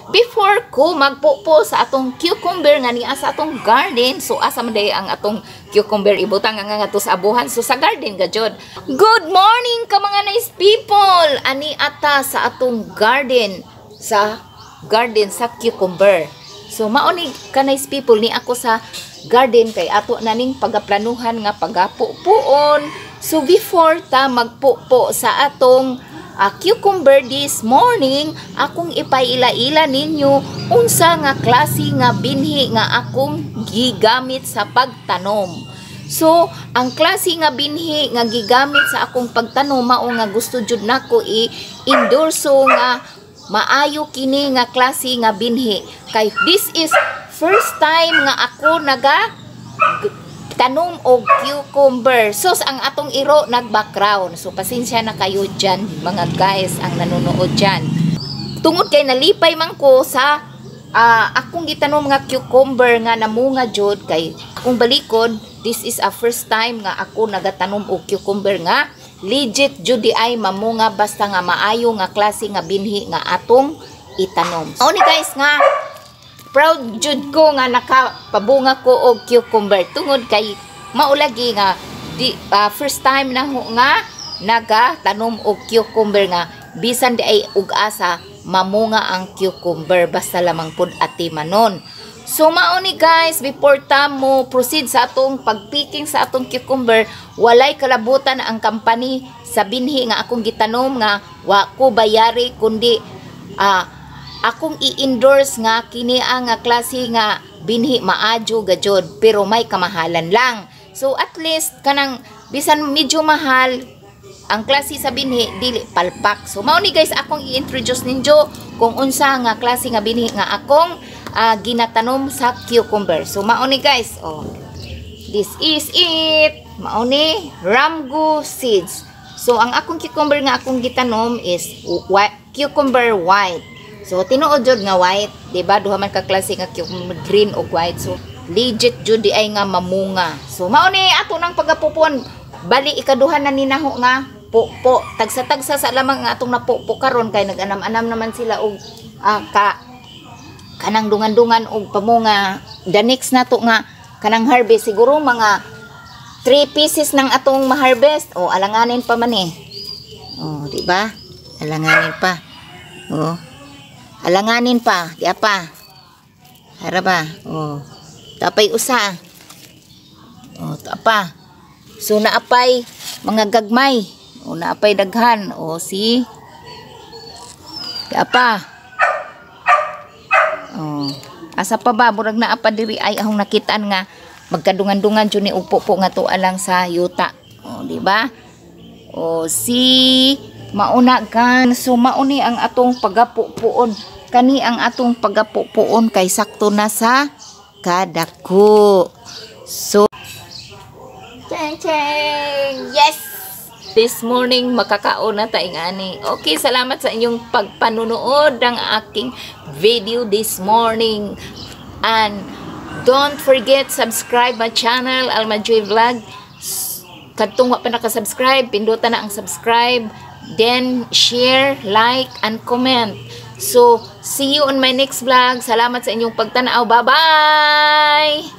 Before ko magpupo sa atong cucumber nga niya sa atong garden, so asa man day ang atong cucumber ibutang nga ngadto sa abuhan, so sa garden ga jud. Good morning ka mga nice people. Ani ata sa atong garden, sa garden sa cucumber. So mao ni ka nice people, ni ako sa garden kay ato na ning pagaplanuhan nga pagapupuon. So before ta magpupo sa atong cucumber this morning, akong ipaila-ila ninyo unsa nga klase nga binhi nga akong gigamit sa pagtanom. So, ang klase nga binhi nga gigamit sa akong pagtanom, mao nga gusto jud nako i-endorso nga maayo kini nga klase nga binhi kay this is first time nga ako naga tanom og cucumber. So, ang atong iro nag-background. So, pasensya na kayo dyan, mga guys, ang nanonood dyan. Tungod kay nalipay man ko sa akong gitanom nga cucumber nga namunga jud, kay akong balikon, this is a first time nga ako nagatanom og cucumber nga legit jud di ay mamunga basta nga maayo nga klase nga binhi nga atong itanom. Mao ni guys nga proud jud ko nga nakapabunga ko og cucumber tungod kay maulagi nga di, first time na ho nga naga tanom og cucumber nga bisan di ay ug asa mamunga ang cucumber basta lamang pud atimanon. So mao ni guys, before ta mo proceed sa atong pagpicking sa atong cucumber, walay kalabutan ang company sa binhi nga akong gitanom nga wa ko bayari, kundi akong i-endorse nga kini ang nga klase nga binhi maadyo gajod, pero may kamahalan lang. So at least kanang bisan medyo mahal ang klase sa binhi, dili palpak. So mao ni guys, akong i-introduce ninyo kung unsa nga klase nga binhi nga akong ginatanom sa cucumber. So mao ni guys, oh. This is it. Mao ni Ramgo seeds. So ang akong cucumber nga akong gitanom is white, cucumber white. So tinuod jud nga white, di ba? Duha man ka klase nga cucumber, green o white. So legit jud di ay nga mamunga. So mao ni ato nang pagapupon. Bali ikaduha na ni naho nga pupo. Tagsa-tagsa sa lamang nga atong napupo karon kay nag-anam-anam naman sila og ka kanang dungan-dungan og pamunga. The next na to nga kanang harvest, siguro mga 3 pieces ng atong ma-harvest. O alanganin pa man eh. O, di ba? Alanganin pa. O. Alanganin pa, di pa. Hara ba? O. Tapay usa. O, tapa. So naapay mga gagmay. O, naapay daghan. O si. Di pa. Oh. Asa pa ba, murag naa pa diri ay ahong nakitaan nga magkadungan-dungan jud ni upo po nga tuwa lang sa yuta. Oh, di ba? O si mauna gan. So mauni ang atong pagapupuon. Kani ang atong pagapupuon kay sakto na sa kadako. So cheng cheng. Yes! This morning makakaon na ta ingani. Okay, salamat sa inyong pagpanunood ng aking video this morning. And don't forget subscribe my channel, Alma Joy Vlog. Kadtong wa pa naka-subscribe, pindutan na ang subscribe, then share, like, and comment. So, see you on my next vlog. Salamat sa inyong pagtanaw. Bye-bye!